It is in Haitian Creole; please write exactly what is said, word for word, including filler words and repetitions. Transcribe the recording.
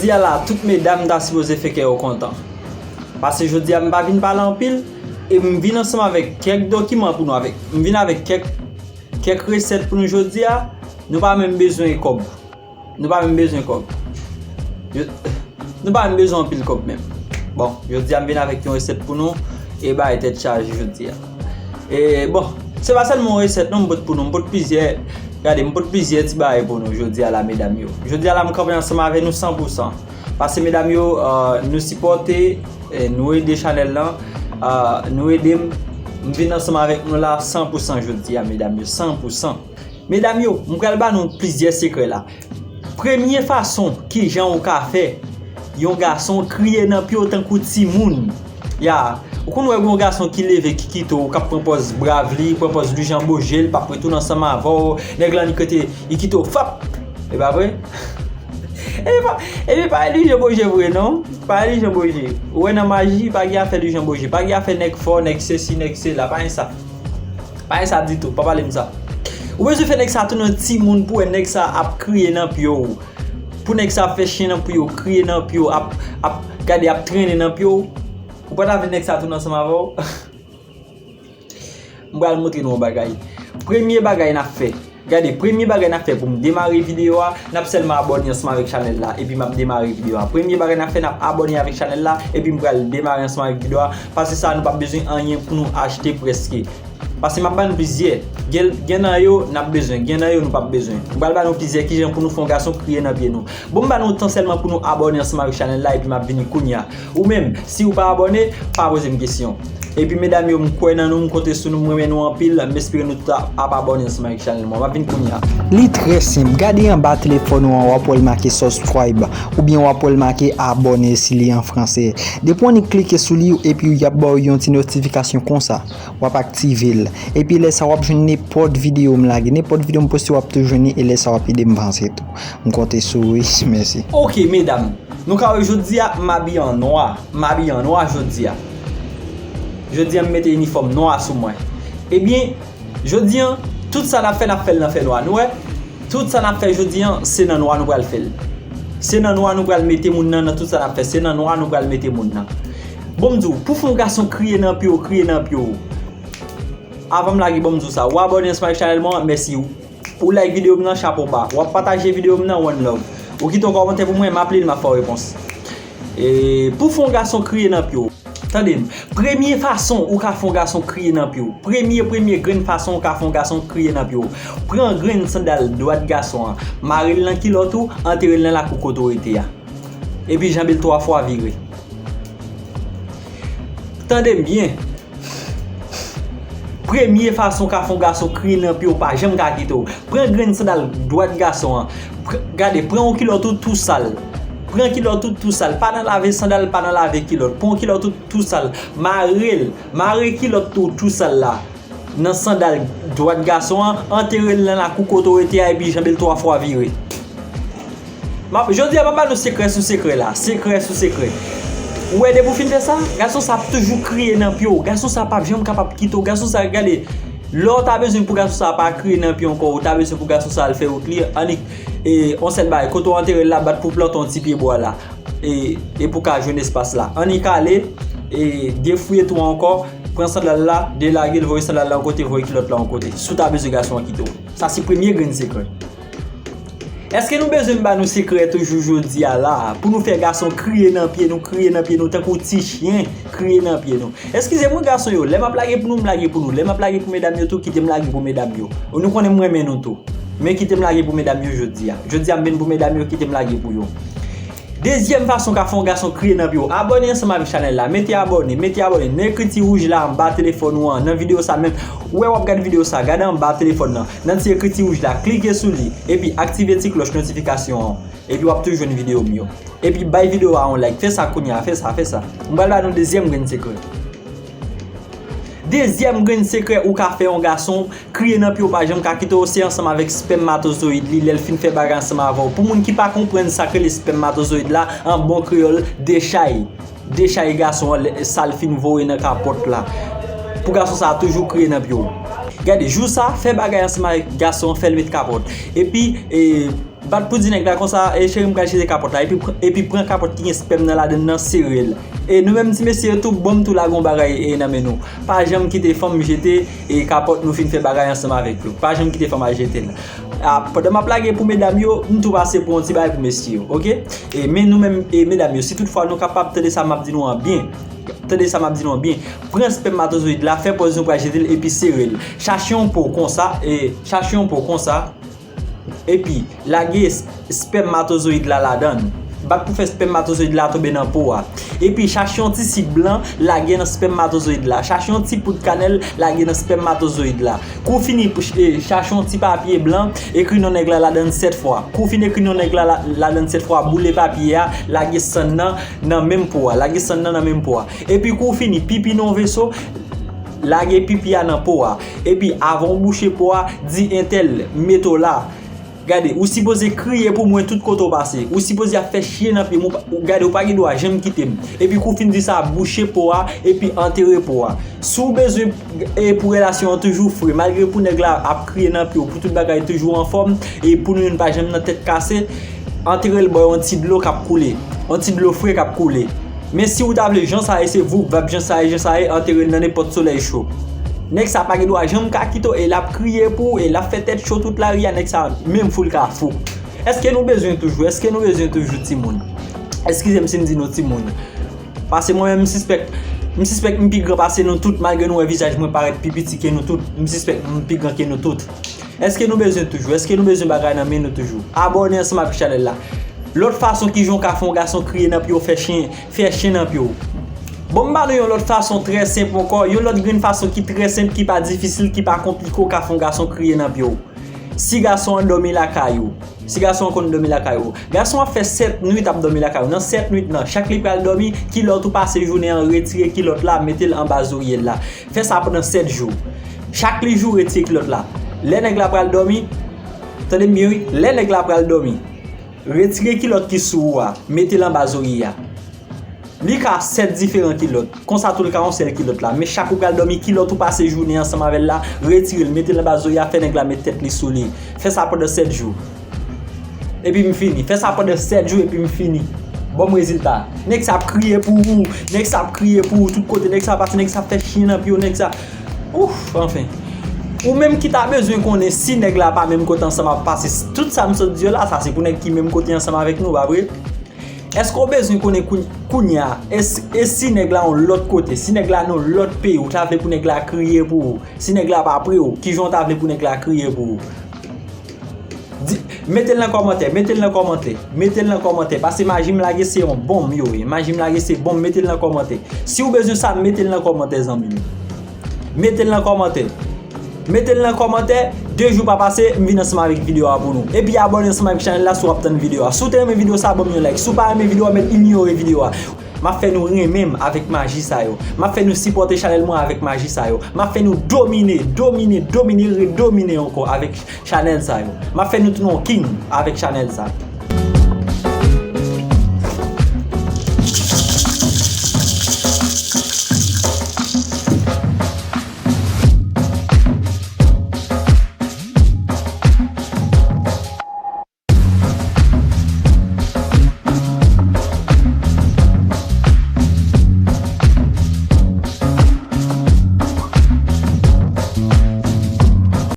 Jodi a la, tout medam ta sipoze fè kè yo kontan. Paske jodi a m pa vin pale anpil, e m vin ansanm avèk kèk dokiman pou nou, avèk, m vin avèk kèk, kèk resèt pou nou jodi a. Nou pa menm bezwen kòb. Nou pa menm bezwen kòb. Yo, nou pa menm bezwen anpil kòb menm. Bon, jodi a m vin avèk yon resèt pou nou, e bay tèt chaje jodi a. E bon, se pa sèlman yon resèt non m pot pou nou, m pot plizyè, gade, m pot plizyè ti bagay pou nou jodi a la, medam yo. Jodi a la, m kanpe ansanm avè nou san pou san. Paske medam yo, euh, nou sipòte, eh, nou ede chanèl lan, euh, nou ede m, m vin ansanm avèk nou la san pou san jodi a, medam yo, san pou san. Medam yo, m pral ba nou plizyè sekrè la. Premye fason kijan ou ka fè yon gason kriye nan pye w tankou timoun. Ya, ou konn wè yon gason ki leve, ki kite w, k ap pran pòz brav li, pran pòz Lujanboje, l p ap retounen ansanm avè w, nèg lan li kite, li kite w, fap! E pa vre? Epi pa, epi pa Lujanboje vre non. Pa Lujanboje. Ou wè nan maji, pa gen afè Lujanboje. Pa gen afè nèg fò, nèg sesi, nèg sela. Pa gen sa. Pa gen sa ditou. Pa pale m sa. Ou bezwen fè nèg sa tounen timoun pou wè nèg sa ap kriye nan pye w. Pou nèg sa ap fè chen nan pye w, kriye nan pye w, ap, ap gade, ap trennen nan pye w. Ou pa ta vle nèg sa tounen ansanm avè w? M pral montre nou yon bagay. Premye bagay n ap fè. Gade, premye bagay n ap fè pou m demare videyo a, n ap sèlman abòne ansanm avèk chanèl la, epi m ap demare videyo a. Premye bagay n ap fè, n ap abòne avèk chanèl la, epi m pral demare ansanm avèk videyo a, paske sa nou p ap bezwen anyen pou nou achte prèske. Paske m ap ban nou plizyè. Gen, gen nan yo n ap bezwen, gen nan yo nou p ap bezwen. M pral ban nou plizyè kijan pou nou fè yon gason kriye nan pye nou. Bon, m ba nou tan sèlman pou nou abòne ansanm avèk chanèl la, epi m ap vini kounya. Ou menm, si ou pa abòne, pa poze m kesyon. Epi medam yo, m kwè nan nou, m konte sou nou, m renmen nou anpil, m espere nou tout ap abòne ansanm avèk chanèl mwen. M ap vin kounya. Li trè senp. Gade anba telefòn ou an, w ap wè l make subscribe, oubyen w ap wè l make abòne si li an franse. Depi w annik klike sou li, epi y ap ba w yon ti notifikasyon konsa. W ap aktive l. Epi lè sa, w ap jwenn nenpòt videyo m lage. Nenpòt videyo m poste, w ap tou jwenn li, e lè sa, w ap ede m vanse tou. M konte sou ou wi. Mèsi. Ok, medam. Nou ka wè jodi a, m abiye an nwa. M abiye an nwa jodi a. Jodi a, m mete inifòm nwa sou mwen. Ebyen, jodi a, tout sa n ap fè, n ap fè l nan fènwa. Nou wè? Tout sa n ap fè jodi a, se nan nwa nou pral fè l. Se nan nwa nou pral mete moun nan, nan tout sa n ap fè. Se nan nwa nou pral mete moun nan. Bon, m di w, pou fè yon gason kriye nan pye w, kriye nan pye w. Avan m lage, bon, m di w sa. Ou abòne ansanm avèk chanèl mwen an, mèsi. Ou like videyo m nan, chapo ba. W ap pataje videyo m nan, one love. Ou kite yon kòmantè pou mwen, m ap li l, m ap fè w repons. E pou fè yon gason kriye nan pye w. Tande m, premye fason ou ka fè yon gason kriye nan pye w. Premye, premye grenn fason ou ka fè yon gason kriye nan pye w. Pran grenn sandal dwat gason an, mare l nan kilòt ou, antere l nan lakou kote w rete a. Epi janbe l twa fwa vire. Tande m byen. Premye fason ka fè yon gason kriye nan pye w, pa janm ka kite w. Pran grenn sandal dwat gason an. Pr-, gade, pran yon kilòt ou tou sal. Pran kilòt ou tou sal. Pa nan lave sandal, pa nan lave kilòt. Pran yon kilòt ou tou sal. Mare l. Mare kilòt ou tou sal la nan sandal dwat gason an, antere l nan lakou kote w rete a, epi janbe l twa fwa vire. M ap, jodi a, m ap ba nou sekrè sou sekrè la. Sekrè sou sekrè. Ou wè, depi w fin fè sa, gason sa ap toujou kriye nan pye w. Gason sa p ap janm kapab kite w. Gason sa, gade, lè w ta bezwen pou gason sa pa kriye nan pye w ankò, ou ta bezwen pou gason sa al fè wout li, annik, e, yon sèl bagay, kote w antere l la, bat pou plante yon ti pye bwa la. E, e pou ka jwenn espas la. Annik ale, e, defouye twou an ankò, pran sandal la, delage l, voye sandal la yon kote, voye kilòt la yon kote. Si w ta bezwen gason an kite w. Sa se premye grenn sekrè. Èske nou bezwen m ba nou sekrè toujou jodi a la a, pou nou fè gason kriye nan pye nou, kriye nan pye nou, tankou ti chen, kriye nan pye nou? Eskize m wi gason yo, lè m ap lage pou nou, m lage pou nou. Lè m ap lage pou medam yo tou, kite m lage pou medam yo. Nou konnen m renmen nou tou. Men kite m lage pou medam yo jodi a. Jodi a m vin pou medam yo, kite m lage pou yo. Dezyèm fason ka fè yon gason kriye nan pye w. Abòne ansanm avèk chanèl la. Mete abòne, mete abòne. Nan ekriti wouj la anba telefòn ou an, nan videyo sa menm. Ou wè w ap gade videyo sa, gade anba telefòn nan. Nan ti ekriti wouj la, klike sou li. Epi aktive ti klòch notifikasyon an. Epi w ap tou jwenn videyo m yo. Epi bay videyo a yon like. Fè sa kounye a, fè sa, fè sa. M pral ba nou dezyèm grenn sekrè. Dezyèm grenn sekrè ou ka fè yon gason kriye nan pye w pa janm ka kite w, se ansanm avèk spèmatozoyid li, lè l fin fè bagay ansanm avè w. Pou moun ki pa konprann sa k rele spèmatozoyid la, an bon kreyòl, dechay. Dechay gason an, lè, sa l fin voye nan kapòt la. Pou gason sa a toujou kriye nan pye w. Gade, jou sa, fè bagay ansanm avèk gason an, fè l met kapòt. Epi, e, Bat pou di nèg la konsa, e cheri, m pral jete kapòt la, epi pr- epi pran kapòt ki gen spèm nan ladann nan, sere l. E nou menm ti mesye yo tou, bon, m tou lage yon bagay e nan men nou. Pa janm kite fanm jete e kapòt nou fin fè bagay ansanm avèk yo. Pa janm kite fanm al jete l. A, pandan m ap lage pou medam yo, m tou pase pou yon ti bagay pou mesye yo, oke? E men nou menm, e medam yo, si toutfwa nou kapab, tande sa m ap di nou an byen. Tande sa m ap di nou an byen. Pran spèmatozoyid la, fè pòz nou pral jete l epi sere l. Chache yon po konsa, e chache yon po konsa. Epi lage s- spèmatozoyid la ladann. Bat pou fè spèmatozoyid la tonbe nan po a. Epi chache yon ti sik blan, lage nan spèmatozoyid la. Chache yon ti poud kanèl, lage nan spèmatozoyid la. Kou w fini, e, chache yon ti papye blan, ekri non nèg la ladann sèt fwa. Kou w fin ekri non nèg la la- ladann sèt fwa, boule papye a, lage sann nan nan menm po a. Lage sann nan nan menm po a. Epi kou w fini, pipi nan yon veso, lage pipi a nan po a. Epi avan w bouche po a, di entèl, mete w la. Gade, ou sipoze kriye pou mwen tout kote w pase. Ou sipoze ap fè chyen nan pye m. Ou pa- ou- Gade, ou pa gen dwa janm kite m. Epi kou w fin di sa, bouche po a, epi antere po a. Si w bezwen, e pou relasyon an toujou fre, malgre pou nèg la ap kriye nan pye w, pou tout bagay toujou anfòm, e pou nou youn pa janm nan tèt kase, antere l bò yon ti dlo k ap koule. Yon ti dlo fre k ap koule. Men si w ta vle jan sa ye, se voup vap jan sa ye, jan sa ye, antere l nan nenpòt solèy cho. Nèg sa pa gen dwa janm ka kite w, e l ap kriye pou w, e l ap fè tèt cho tout lari a, nèg sa menm fou l ka fou. Èske nou bezwen toujou? Èske nou bezwen toujou timoun? Eskize m si m di nou timoun. Paske mwen menm m sispèk, m sispèk m pi gran pase nou tout, malgre nou wè vizaj mwen parèt pi piti ke nou tout. M sispèk m pi gran ke nou tout. Èske nou bezwen toujou? Èske nou bezwen bagay nan men nou toujou? Abòne ansanm avèk chanèl la. Lòt fason kijan w ka fè yon gason kriye nan pye w, fè chyen, fè chyen nan pye w. Bon, m ba nou yon lòt fason trè senp ankò, yon lòt grenn fason ki trè senp, ki pa difisil, ki pa konplike, w ka fè yon gason kriye nan pye w. Si gason an dòmi lakay ou, si gason an konn dòmi lakay ou, gason an fè sèt nwit ap dòmi lakay ou. Nan sèt nwit nan, chak li pral dòmi, kilòt ou pase jounen an, retire kilòt la, mete l anba zorye l la. Fè sa pandan sèt jou. Chak li jou, retire kilòt la. Lè nèg la pral dòmi, tande m byen wi, lè nèg la pral dòmi, retire kilòt ki sou ou a, mete l anba zorye a. Li ka sèt diferan kilòt. Konsa tou l ka yon sèl kilòt la. Men chak ou pral dòmi, kilòt ou pase jounen ansanm avè l la, retire l, mete l anba zorye a, fè nèg la met tèt li sou li. Fè sa pandan sèt jou. Epi m fini. Fè sa pandan sèt jou epi m fini. Ban m rezilta. Nèg sa ap kriye pou ou. Nèg sa ap kriye pou ou tout kote. Nèg sa ap pase, nèg sa ap fè chyen nan pye w, nèg sa. Ouf, anfen. Ou menm ki ta bezwen konnen si nèg la pa menm kote ansanm ap pase tout sa m sot di yo la, sa se pou nèg ki menm kote ansanm avèk nou, pa vre? Èske w bezwen konnen koun- kounye a? E si, e si nèg la yon lòt kote? Si nèg la nan yon lòt peyi, ou ta vle pou nèg la kriye pou ou? Si nèg la pa pre w, kijan w ta vle pou nèg la kriye pou ou? Di, mete l nan kòmantè, mete l nan kòmantè, mete l nan kòmantè. Paske maji m lage se yon bonm yo ye. Maji m lage se bonm, mete l nan kòmantè. Si w bezwen sa, mete l nan kòmantè, zanmi m. Mete l nan kòmantè. Mete l nan kòmantè, de jou pa pase, m vin ansanm avèk videyo a pou nou. Epi abòne ansanm avèk chanèl la si w ap tann videyo a. Si w te renmen videyo sa, ban m yon like. Si w pa renmen videyo a, mèt inyore videyo a. M ap fè nou renmen m avèk maji sa yo. M ap fè nou sipòte chanèl mwen avèk maji sa yo. M ap fè nou domine, domine, domine, redomine ankò avèk chanèl sa yo. M ap fè nou tounen yon king avèk chanèl sa.